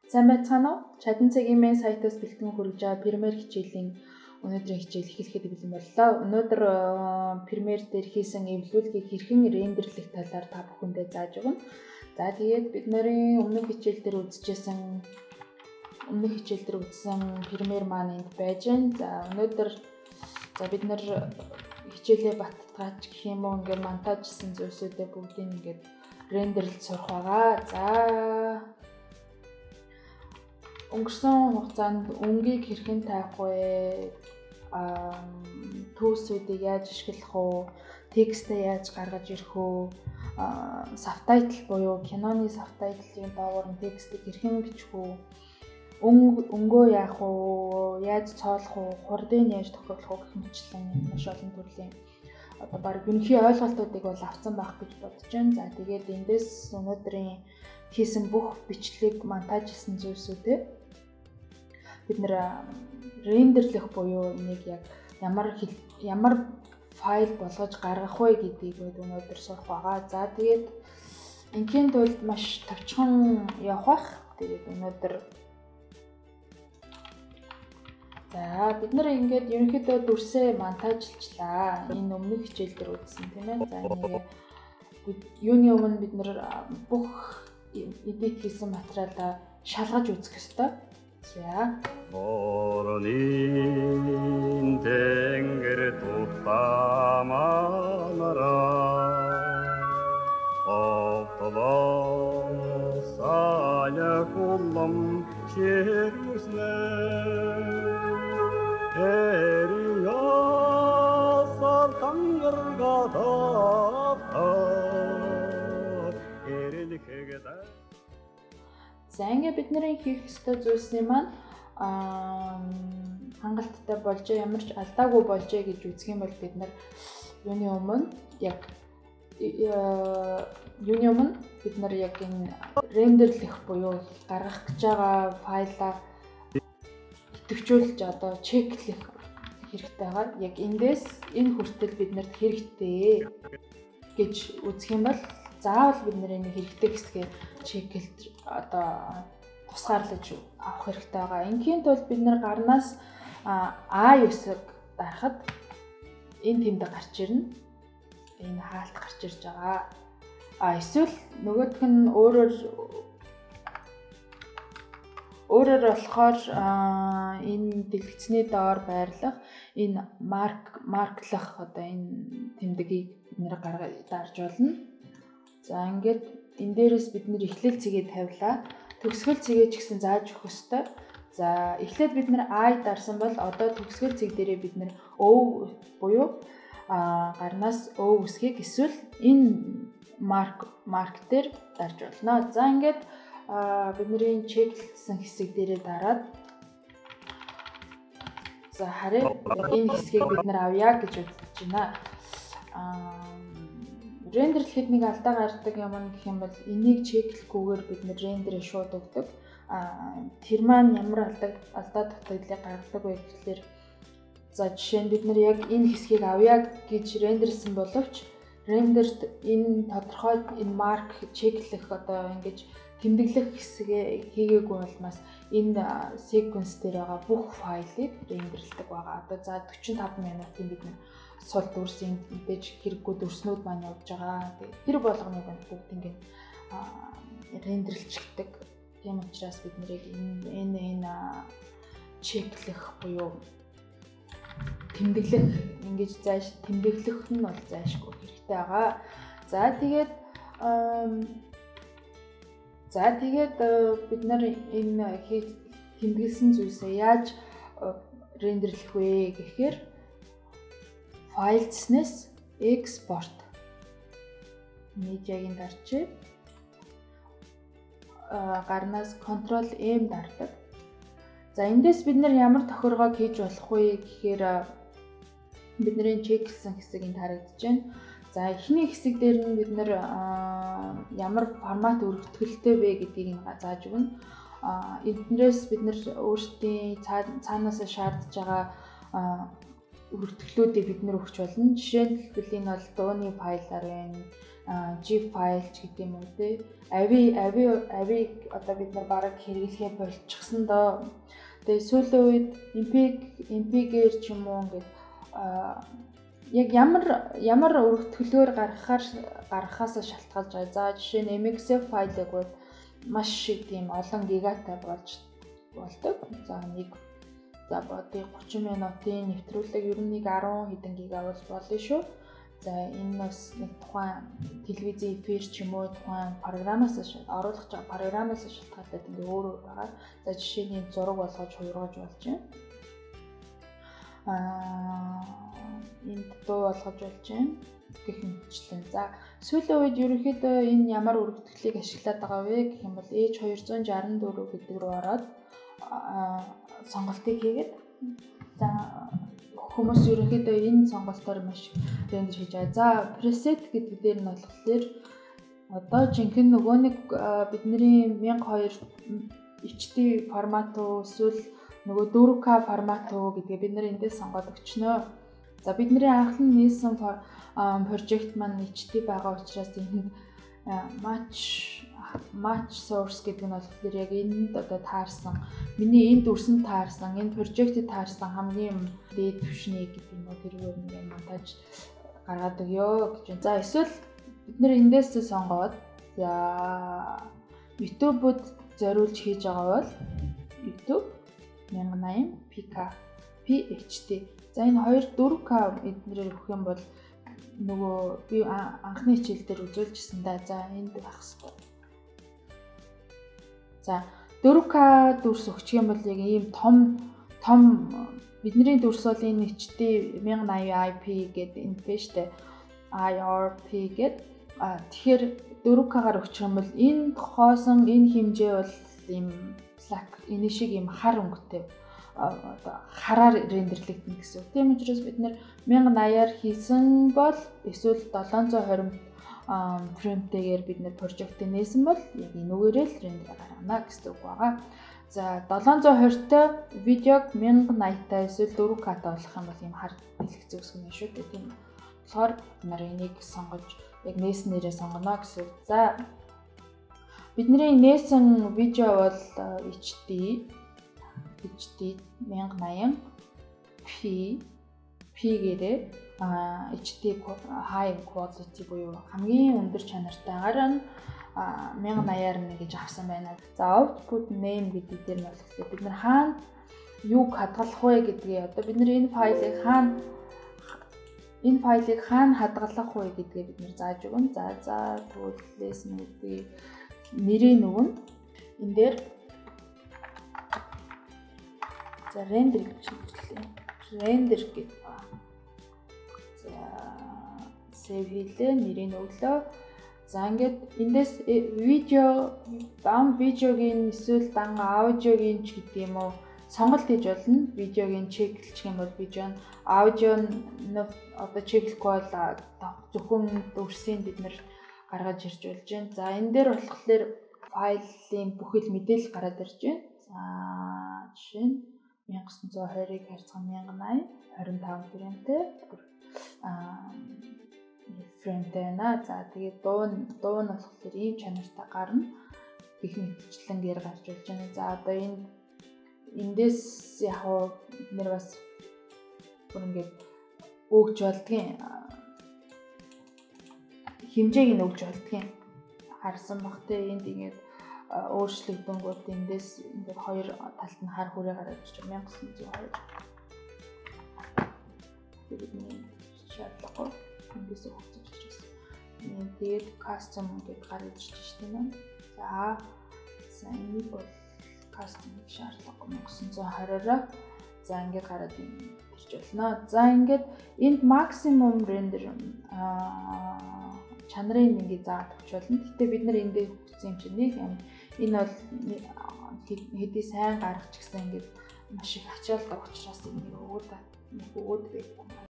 Сайн байцгаана уу? Чадан цагийн мэн сайтаас бэлтгэн хүргэж байгаа Premiere хичээлийн өнөөдрийн хичээл эхлэхэд бэлэн боллоо. Өнөөдөр Premiere дээр хийсэн эвлүүлгийг хэрхэн render лэх талаар та бүхэндээ зааж өгнө. За, тэгээд бид нарын өмнөх хичээл дээр үзсэн Premiere маань энд байж байна. За, өнөөдөр за бид нар хичээлээ баттгаач гэх юм уу, ингээд монтажлсан зүйлсүүдээ бүгдийг ингээд render лж сурах байгаа. За, өнгөрсөн хугацаанд өнгийг хэрхэн тавих вэ? Tools үүдийг яаж ашиглах вэ? Текстээ яаж гаргаж ирэх вэ? Subtitle буюу киноны subtitle ын доогуур нь текстийг хэрхэн бичих вэ? Өнгөө яах вэ? Яаж цоолох вэ? Хурдыг яаж тохируулах вэ гэх мэтчлэн маш олон төрлийн одоо баг ерөнхий ойлголтуудыг бол авсан байх гэж бодож байна. За, тэгээд эндээс өнөөдрийн хийсэн бүх бичлэг, монтажлсан зүйлсүүдээ бид нэр render лэх буюу энийг яг ямар ямар файл болгож гаргах вэ гэдгийг өнөөдөр сурах байгаа. За, тэгээд ингийн тулд маш товчхон явах бах. Тэгээд өнөөдөр за бид нар ингээд ерөнхийдөө дүрсээ монтажлчлаа. Энэ өмнөх хичээл дээр үзсэн, тийм ээ. За, энийг юуны өмнө бид нар бүх edit хийсэн материалаа шалгаж үзэх ёстой. За. Борнын тэнгэр тутаманара Оптоло саля куллам черүснэ Эрия сартаңырга таптар эрэлхэгдэ. За, ингээ бидний хийх ёстой зүйлсний маань хангалттай болжээ, ямар ч алдаагүй болжээ гэж үзэх юм бол бид нар юуны өмнө бид нар яг энэ render лэх буюу гаргах гэж байгаа файлаа идэвхжүүлж одоо check лэх хэрэгтэй байгаа. Яг эндээс энэ хүртэл бид нарт хэрэгтэй гэж үзэх юм бол заавал бид нар энэ хэрэгтэй хэсгээ check лж одоо тусгаарлаж авах хэрэгтэй байгаа. Ингийн тулд бид нар гарнаас А9-ыг дарахад энэ тэмдэг гарч ирнэ. Энэ хаалт гарч ирж байгаа. А эсвэл нөгөөх нь өөрөөр болохоор энэ дэлгэцний доор байрлах энэ mark лах одоо энэ тэмдгийг бид нэр гаргаж дарж болно. За, ингээд энэ дээрээс бид нэр эхлэл цэгээ тавилаа. Төгсгөл цэгээ ч гэсэн зааж өгөх ёстой. За, эхлээд бид нэр I дарсан бол одоо төгсгөл цэг дээрээ бид нэр O буюу гарнаас O үсгийг эсвэл энэ mark дээр дарж болно. За, ингээд бидний check лсэн хэсэг дээрээ дараад за харъя, энэ хэсгийг бид нар авъя гэж бодож байна. Render лэхэд нэг алдаа гардаг юм гэх юм бол энийг check лэхгүйгээр бид нэр render ээ шууд өгдөг. Тэр маань ямар алдаа дутагдлыг гаргадаг вэ гэхлээр, за жишээ нь бид нар яг энэ хэсгийг авъя гэж render лсэн боловч render т энэ тодорхой энэ mark check лэх одоо ингэж тэмдэглэх хэсгээ хийгээгүй улмаас энэ sequence дээр байгаа бүх файлыг render лдэг байгаа. Одоо за 45 минутын бид нар сул дүрсийн мэдээж хэрэггүй дүрснүүд маань явж байгаа. Тэгээд тэр болгоныг бүгд ингээд render лчихдэг. Тийм учраас бид нэрийг энэ check лэх буюу тэмдэглэх, ингэж зайш тэмдэглэх нь бол зайшгүй хэрэгтэй байгаа. За, тэгээд бид нар энэ тэмдэглэсэн зүйлсээ яаж render лэх вэ гэхээр File цэснээс export media-гийн дарчээ. Гарнаас Ctrl M дардаг. За, эндээс бид нар ямар тохиргоог хийж болох вэ гэхээр бидний check лсэн хэсэг энд харагдаж байна. За, эхний хэсэг дээр нь бид нар ямар формат өргөтгөлтэй вэ гэдгийг нь зааж өгнө. Эднээс бид нар өөрсдийн цаанаасаа шаардж байгаа өргөтгөлүүдийг бид нэр өгч болно. Жишээлбэл, энэ бол дууны файлаар байна. zip файл ч гэдэг юм уу те. AVI одоо бид нар бараг хэрэглэхээ болчихсон доо. Тэгээ сүүлийн үед MPEG-ээр ч юм уу ингээд яг ямар өргөтгөлөөр гаргахаас шалтгаалж байгаа. За жишээ нь MXF файлыг бол маш их тийм олон гигатай болж болдог. За нэг за бодъё 30 минутын нэвтрүүлэг ер нь нэг 10 хэдэн гига бол болно шүү. За энэ бас нэг тухайн телевизийн эфир ч юм уу тухайн програмаас оруулах байгаа програмаас шалтгаалаад ингээ өөр өөр байгаа. За жишээ нь зураг болгож хувиргаж болж байна. Энд дуу болгож болж байна гэх мэтчлэн. За сүүлийн үед ерөнхийдөө энэ ямар өргөтгөлийг ашиглаад байгаа вэ гэх юм бол H264 гэдэг рүү ороод сонголтыг хийгээд за хүмүүс ерөнхийдөө энэ сонголтоор маш render хийж байгаа. За preset гэдэг дээр нь болохоор одоо жинхэнэ нөгөө нэг бидний 1002 HD формат уу эсвэл нөгөө 4K формат уу гэдгээ бид нар эндээс сонгоод өгчнө. За бидний анхны нээсэн project маань HD байгаа учраас энд match source гэдэг нь болохоор яг энд одоо таарсан, миний энд дүрсэнд таарсан, энэ project-д таарсан хамгийн дээд түвшний гэдэг юм уу тэргээр нэг монтаж гаргаад өгөө гэж байна. За эсвэл бид нэр эндээс сонгоод за YouTube-д зориулж хийж байгаа бол YouTube 1080 pk PHD. За энэ хоёр 4K эднэрээр өгөх юм бол нөгөө би анхны хичээл дээр үзүүлжсэн да. За энд байх хэрэгтэй. За 4K дүрс өгчих юм бол яг ийм том бидний дүрс бол энэ HD 1080 IP гэдэг энэ биш үү? IRP гэдэг. Тэгэхээр 4K-гаар өгчих юм бол энэ хоосон энэ хэмжээ бол ийм black энэ шиг ийм хар өнгөтэй одоо хараар рендерлэгдэнэ гэсэн үг. Тийм учраас бид нэр 1080-аар хийсэн бол эсвэл 720 фреймтэйгээр бид нэр project-ийг нээсэн бол яг энүүгээрээ л рендер гаргана гэсэн үг байгаа. За 720-тай видеог 1080-тай эсвэл 4K-тай болох юм бол ийм хар дэлгэц үүсгэнэ шүү дээ. Тийм болохоор бид нар энийг сонгож яг нээснээрээ сонгоно гэсэн үг. За бидний нээсэн видео бол HD 1080 p P-гээрээ HD high quality буюу хамгийн өндөр чанартайгаар нь 1080-аар нэг гэж авсан байна. За output name гэдэг дээр нь болохоор бид нар хаана юуг хадгалах вэ гэдгийг одоо бид нар энэ файлыг хаана хадгалах вэ гэдгийг бид нар зааж өгнө. За тэгвэл lesson гэдгийг нэрийг өгнө. Энэ дээр за render гэж хэллээ. Render гэдэг. За save хийлээ, нэрийг өглөө. За ингээд эндээс видео, дан видеогийн эсвэл дан аудиогийн ч гэдэг юм уу сонголт хийж болно. Видеогийн чеклчих юм бол видео нь, аудио нь одоо чеклэхгүй бол зөвхөн дүрсийг бид нэр гаргаж ирж болж байна. За энэ дээр болохоор файлын бүхэл мэдээлэл гараад ирж байна. За жишээ нь 1920-ыг харьцан 1080 25 фреймтэй фреймтэй байна. За тэгээд дуу нь болохоор ийм чанартай гарна гэх мэтчлэнгээр гарч болж байна. За одоо энэ эндээс яг уу бид нэр бас бүр ингээд өгч болдгийн хэмжээг нь өгч болдгийн харсан бах те энд ингээд өөрчлөгдөнгүүд эндээс ингээд хоёр талд нь хар хүрээ гараад ирж 1920. Бидний шаардлагагүй эндээс өгч ирсэн. Тэгээд custom гэдээ гараад ирж байна тийм ээ. За энийг бол custom гэх шаардлагагүй 1920-ороо за ингээд гараад ирж болно. За ингээд энд maximum render чанарын ингээд заагаад өгч болно. Гэтэ бид нар эндээ өгсөн юм чинь нэг юм. Энэ бол хэдий сайн гаргач гэсэн ингээд маш их ачаалдаг учраас энийг өгөөд байдаг.